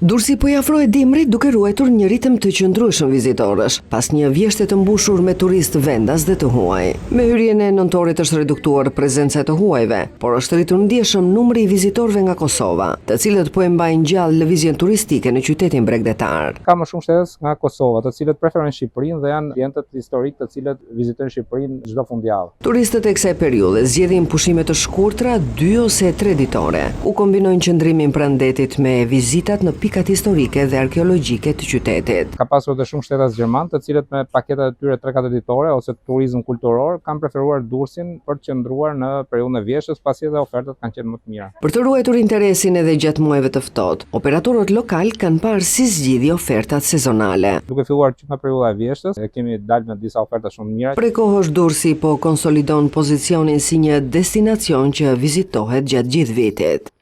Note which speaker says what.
Speaker 1: Durrësi po i afrohet dimrit duke ruajtur një ritëm të qëndrueshëm vizitorësh, pas një vjeshte të mbushur me turistë vendas dhe të huaj. Me hyrjen e nëntorit është reduktuar prezenca e të huajve, por është rritur ndjeshëm numri i vizitorëve nga Kosova, të cilët po e mbajnë gjallë lëvizjen turistike në qytetin bregdetar.
Speaker 2: Ka më shumë shtetas nga Kosova, të cilët preferojnë Shqipërinë dhe janë klientët historikë të cilët vizitojnë Shqipërinë çdo fundjavë.
Speaker 1: Turistët e kësaj periudhe zgjedhin pushime të shkurtra dy ose tre ditore, ku kombinojnë qëndrimin pranë detit me vizitat në pikat historike dhe arkeologjike të qytetit.
Speaker 2: Ka pasur edhe shumë shtetas gjermanë, të cilët me paketat e tyre tre-katër ditore ose turizëm kulturor kanë preferuar Durrësin për të qëndruar në periudhën e vjeshtës, pasi edhe ofertat kanë qenë më të mira.
Speaker 1: Për të ruajtur interesin edhe gjatë muajve të ftohtë, operatorët lokalë kanë parë si zgjidhje ofertat sezonale.
Speaker 2: Duke filluar që nga periudha e vjeshtës, kemi dalë me disa oferta shumë të mira.
Speaker 1: Prej kohësh Durrësi po konsolidon pozicionin si një destinacion që vizitohet gjatë gjithë vitit.